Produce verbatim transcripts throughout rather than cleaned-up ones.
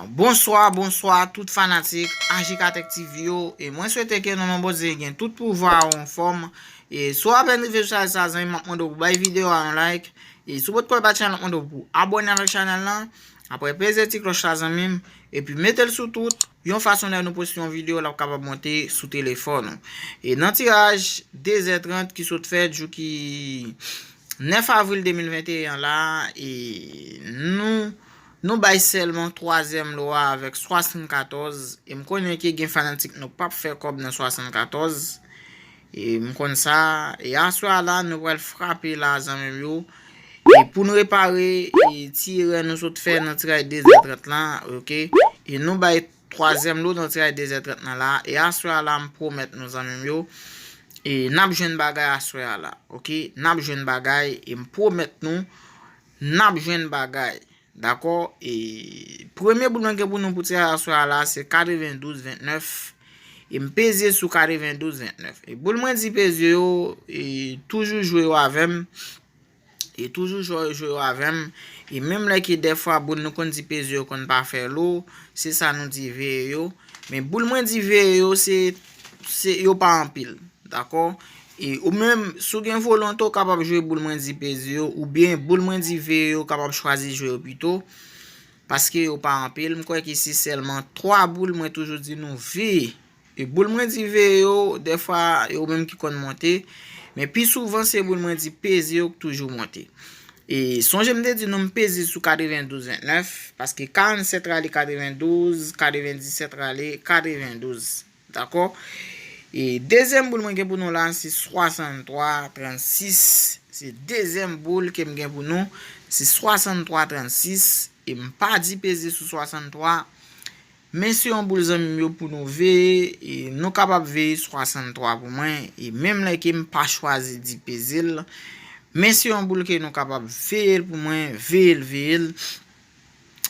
Bonswa, bonswa tout fanatik Ajikatèk T V yo. E mwen swete ke non non Bondye gen tout pouvwa ou anfòm. E si w apèn rive sou chanèl sa, zanmi m, m ap mande w pou bay videyo a yon like. E si w potko al ba chanèl la, m ap mande w pou abòne avèk chanèl lan. Apre peze ti klòch la, zanmi m. Epi mete l sou tout. Yon fason lè nou poste yon videyo, l ap kapab monte sou telefòn ou. E nan tiraj de zè trant ki sot fèt jou ki nèf avril de mil venteyen la, e nou Nou bay sèlman twazyèm lo a avèk swasannkatòz. E m konnen ke gen fanatik nou p ap fè kòb nan swasannkatòz. E m konn sa. E aswè a la, nou pral frape la, zanmi m yo. E pou n repare, e ti erè nou sot fè nan tiraj de zè trant lan, oke? E nou bay twazyèm lo nan tiraj de zè trant lan la. E aswè a la, m pwomèt nou, zanmi m yo. E n ap jwenn bagay aswè a la, oke? N ap jwenn bagay, e m pwomèt nou, n ap jwenn bagay. Dakò? E premye boul mwen gen pou nou pou tiraj aswè a la, se katrevendouz vennèf. E m peze sou katrevendouz vennèf. E boul mwen di peze yo, e toujou jwe yo avè m. E toujou jwe, jwe yo avè m. E menm lè ke dèfwa boul nou konn di peze yo konn pa fè lo, se sa nou di veye yo. Men boul mwen di veye yo, se, se, yo pa anpil. Dakò? E ou menm, si w gen volonte, w kapab jwe boul mwen di peze yo, oubyen boul mwen di veye yo, w kapab chwazi jwe yo pito. Paske yo pa anpil, m kwè ke se sèlman twa boul mwen toujou di nou veye. E boul mwen di veye yo, dèfwa, yo menm ki konn monte. Men pi souvan, se boul mwen di peze yo k toujou monte. E sonje m te di nou m peze sou katrevendouz vennèf, paske karannsèt rale katrevendouz, katrevendisèt rale katrevendouz. Dakò? E dezyèm boul mwen gen pou nou la, se swasanntwa trannsis. Se dezyèm boul ke m gen pou nou, se swasanntwa trannsis. E m pa di peze sou swasanntwa. Men se yon boul, zanmi m yo, pou nou veye. E nou kapab veye swasanntwa pou mwen. E menm lè ke m pa chwazi di peze l, men se yon boul ke nou kapab veye l pou mwen, veye l, veye l.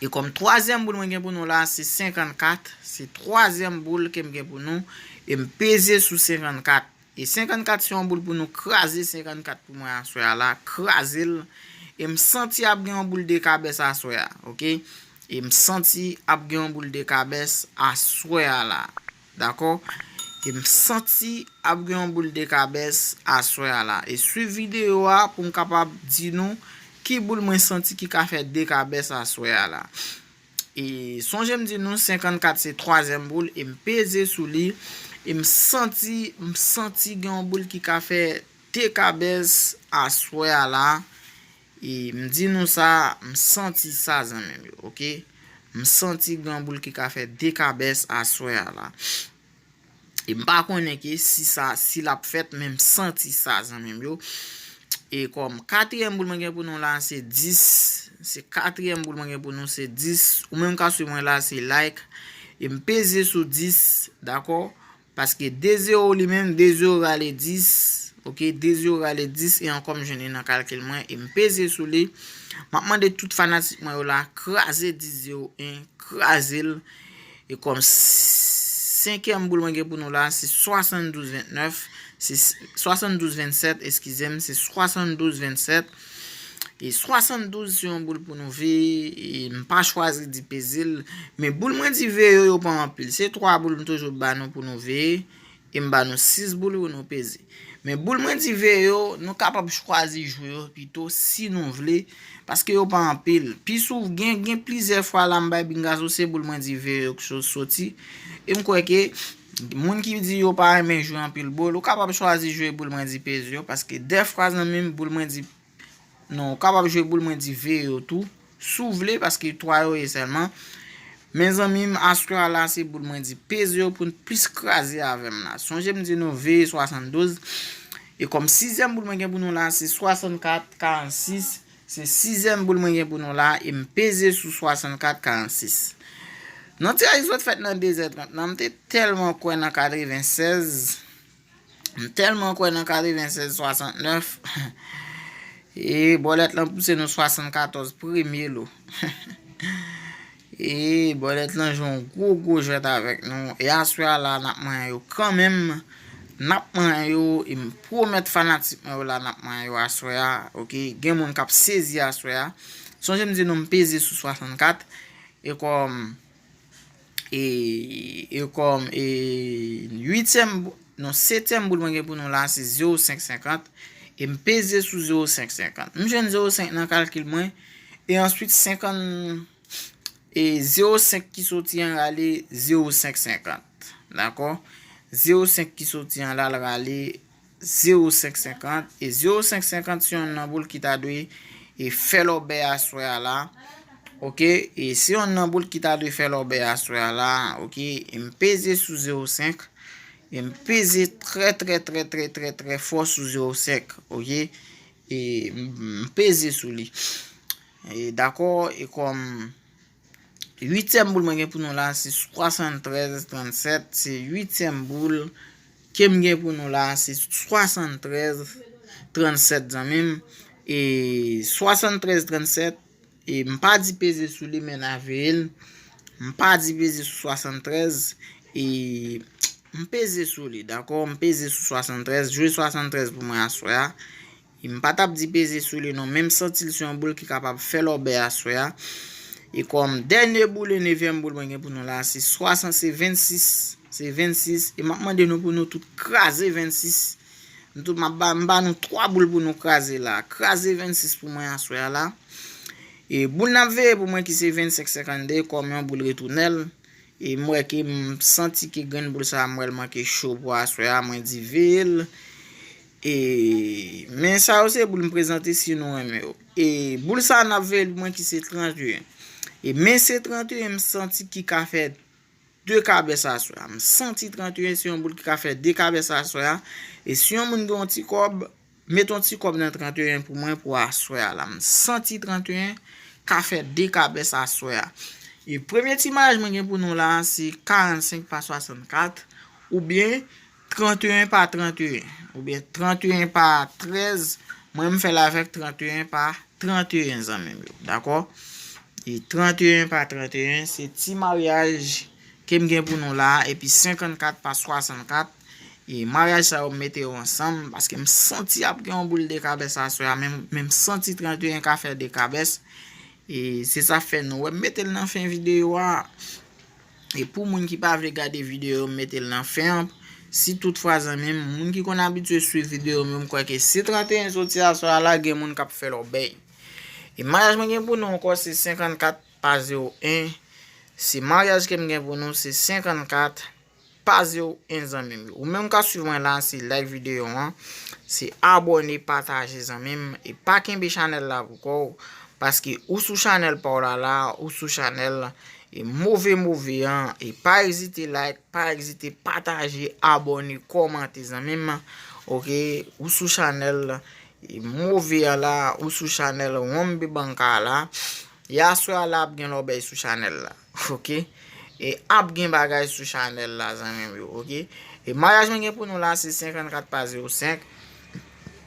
E kòm twazyèm boul mwen gen pou nou la, se senkannkat. Se twazyèm boul ke m gen pou nou. E m peze sou senkannkat. E senkannkat se yon boul pou nou kraze. Senkannkat pou mwen aswè a la, kraze l. E m santi ap gen yon boul dekabès aswè a, oke? E m santi ap gen yon boul dekabès aswè a la. Dakò? E m santi ap gen yon boul dekabès aswè a la. E swiv videyo a pou m kapab di nou ki boul mwen santi ki ka fè dekabès aswè a la. E sonje m di nou senkannkat se twazyèm boul e m peze sou li. E m santi, m santi gen yon boul ki ka fè dekabès aswè a la. E m di nou sa, m santi sa, zanmi m yo, oke? M santi gen yon boul ki ka fè dekabès aswè a la. E m pa konnen ke si sa, si l ap fèt, men m santi sa, zanmi m yo. E kòm katriyèm boul mwen gen pou nou la, se dis. Se katriyèm boul mwen gen pou nou, se dis. Ou menm ka swiv mwen la, se like. E m peze sou dis, dakò? Paske de zewo li menm, de zewo rale dis. Oke, de zewo rale dis, e ankò m jwenn li nan kalkil mwen, e m peze sou li. M ap mande tout fanatik mwen yo la, kraze dis zewo en, kraze l. E kòm senkyèm boul mwen gen pou nou la, se swasanndouz vennèf, se swasanndouz vennsèt, eskize m, se swasanndouz vennsèt. E swasanndouz se yon boul pou nou veye, e m pa chwazi di peze l. Men boul mwen di veye yo, yo pa anpil. Se twa boul m toujou ba nou pou nou veye. E m ba nou sis boul pou nou peze. Men boul mwen di veye yo, nou kapab chwazi jwe yo pito si nou vle, paske yo pa anpil. Pi sou, gen, gen plizyè fwa la m bay bingazo, se boul mwen di veye yo k so-, soti. E m kwè ke moun ki di yo pa renmen jwe anpil boul, ou kapab chwazi jwe boul mwen di peze yo, paske dèfwa, zanmi m, boul mwen di Non, ou kapab jwe boul mwen di veye yo tou, si w vle, paske twa yo ye sèlman. Men zanmi m, aswè a la, se boul mwen di peze yo pou n plis kraze avè m la. Sonje m di nou veye swasanndouz. E kòm sizyèm boul mwen gen pou nou la, se swasannkat karannsis. Se sizyèm boul mwen gen pou nou la, e m peze sou swasannkat karannsis. Nan tiraj ki sot fèt nan de zè trant lan, m te tèlman kwè nan katrevennsèz. M tèlman kwè nan katrevennsèz swasantnèf. E bòlèt lan pouse nou swasannkatòz premye lo. E bòlèt lan jwe yon gwo, gwo jwèt avèk nou. E aswè a la, n ap manyen yo kanmenm. N ap manyen yo. E m pwomèt fanatik mwen yo la, n ap manyen yo aswè a. Oke? Gen moun k ap sezi aswè a. Sonje m di nou, m peze sou swasannkat. E kòm E, e kòm, e, uityèm, non, setyèm boul mwen gen pou nou la, se zewo senk senkant. E m peze sou zewo senk senkant. M jwenn zewo senk nan kalkil mwen. E answit, senkant, e zewo senk ki soti an rale zewo senk senkant. Dakò? Zewo senk ki soti an la, l rale zewo senk senkant. E zewo senk senkant se yon nan boul ki ta dwe, e, fè lòbèy aswè a la. Oke? E se yon nan boul ki ta dwe fè lòbèy aswè a la. Oke? E m peze sou zewo senk. E m peze trè, trè, trè, trè, trè, trè fò sou zewo senk. Oke? E m, m peze sou li. E dakò, e kòm uityèm boul mwen gen pou nou la, se swasanntrèz trannsèt. Se uityèm boul ke m gen pou nou la, se swasanntrèz trannsèt, zanmi m. E swasanntrèz trannsèt, e m pa di peze sou li, men n a veye l. M pa di peze sou swasanntrèz, e m peze sou li, dakò? M peze sou swasanntrèz, jwe swasanntrèz pou mwen aswè a. E m pa t ap di peze sou li non, men m santi l se yon boul ki kapab fè lòbèy aswè a. E kòm dènye boul e nevyèm boul mwen gen pou nou la, se swasant, se vennsis, se vennsis. E m ap mande nou pou nou tout kraze vennsis. Nou tout, m ap ba, m ba nou twa boul pou nou kraze la. Kraze vennsis pou mwen aswè a la. E boul n ap veye pou mwen ki se vennsenk senkannde kòm yon boul retounèl. E m wè ke m santi ke grenn boul sa a, m wè l manke cho pou aswè a, mwen di veye l. E, men sa yo se boul m prezante si nou renmen yo. E boul sa a n ap veye l pou mwen ki se tranteyen. E men se tranteyen m santi ki ka fè de kabès aswè a. M santi tranteyen se yon boul ki ka fè de kabès aswè a. E si yon moun gen yon ti kòb, met yon ti kòb nan tranteyen pou mwen pou aswè a la. M santi tranteyen ka fè de kabès aswè a. E premye ti mayaj mwen gen pou nou la a, se karannsenk pa swasannkat, oubyen tranteyen pa tranteyen, oubyen tranteyen pa trèz. Mwen, m fè l avèk tranteyen pa tranteyen, zanmi m yo. Dakò? E tranteyen pa tranteyen, se ti maryaj ke m gen pou nou la a, epi senkannkat pa swasannkat. E maryaj sa yo, m mete yo ansanm, paske m santi ap gen yon boul de kabès aswè a, men, men m santi tranteyen ka fè de kabès. E se sa fè nou wè m mete l nan fen videyo a. E pou moun ki pa vle gade videyo yo, m mete l nan fen an. Si toutfwa, zanmi m, moun ki konn abitye swiv videyo m yo, m kwè ke si tranteyen soti aswè a la, gen moun k ap fè lòbèy. E maryaj mwen gen pou nou ankò, se senkannkat pa zewo en. Se maryaj ke m gen pou nou, se senkannkat pa zewo en, zanmi m yo. Ou menm k ap swiv mwen la, se like videyo an, se abòne, pataje, zanmi m, e pa kenbe chanèl la pou kò w, paske ou sou chanèl pa w la la, ou sou chanèl e move move an, e pa ezite like, pa ezite pataje, abòne, kòmante, zanmi m. Oke, ou sou chanèl e move an la, ou sou chanèl Wonbe Banka la. E aswè a la ap gen lòbèy sou chanèl la. Oke? E ap gen bagay sou chanèl la, zanmi m yo, oke? E maryaj mwen gen pou nou la, se senkannkat pa zewo senk.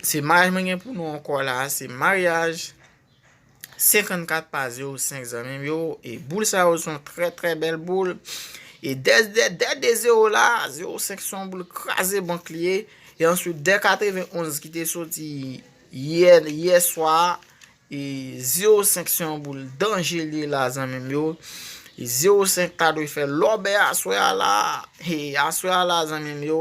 Se maryaj mwen gen pou nou ankò la, se maryaj senkannkat pa zewo senk, zanmi m yo. E boul sa yo se yon trè, trè bèl boul. E dè, dè, dè de zewo la, zewo senk se yon boul kraze bank li ye. E answit, dè katrevenonz ki te soti yè, yè swa a, e zewo senk se yon boul danje li ye la, zanmi m yo. E zewo senk ta dwe fè lòbèy aswè a la. E aswè a la, zanmi m yo,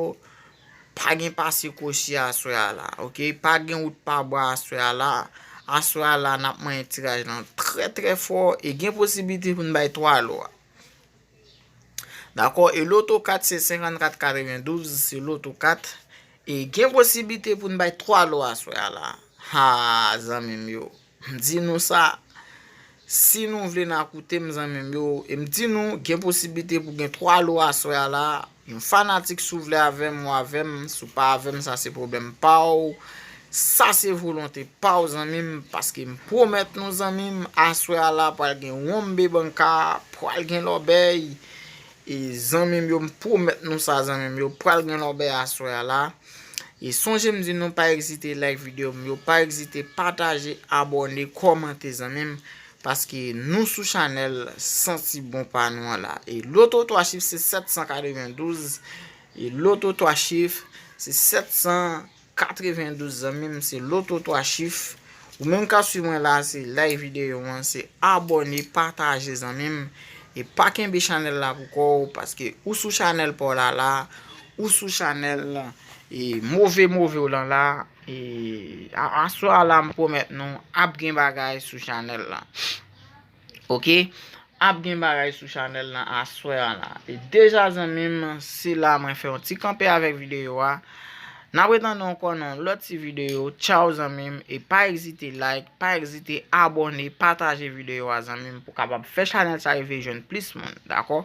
pa gen pase kwochi aswè a la, oke? Pa gen wout pa bwa aswè a la. Aswè a la, n ap manyen tiraj lan trè, trè fò. E gen posiblite pou n bay twa lwa. Dakò, e loto kat se senkannkat katrevendouz, se loto kat. E gen posiblite pou n bay twa lwa aswè a la. Ha, zanmi m yo. M di nou sa, si nou vle n a koute m, zanmi m yo, e m di nou, gen posiblite pou gen twa lwa aswè a la. Yon fanatik, si w vle avè m, ou avè m, si w pa avè m, sa se pwoblèm pa w. Sa se volonte pa w, zanmi m, paske m pwomèt nou, zanmi m, aswè a la pral gen Wonbe Banka, pral gen lòbèy. E zanmi m yo, m pwomèt nou sa, zanmi m yo, pral gen lòbèy aswè a la. E sonje m di nou pa ezite like videyo m yo, pa ezite pataje, abòne, kòmante, zanmi m, paske nou sou chanèl Santi Bon pa nou an la. E loto twa chif se sèt san katrevendouz. E loto twa chif se sèt san katrevendouz, zanmi m, se loto twa chif. Ou menm k ap swiv mwen la, se like videyo an, se abòne, pataje, zanmi m. E pa kenbe chanèl la pou kò w, paske ou sou chanèl pa w la la, ou sou chanèl e move move w lan la, e a- aswè a la m pwomèt nou ap gen bagay sou chanèl la. Oke? Ap gen bagay sou chanèl lan aswè a la. E deja zanmi m, se la mwen fè yon ti kanpe avèk videyo a. N ap retande ankò nan yon lòt ti videyo. Tchaw zanmi m, e pa ezite like, pa ezite abòne, pataje videyo a zanmi m pou kapab fè chanèl sa rive jwenn plis moun, dakò?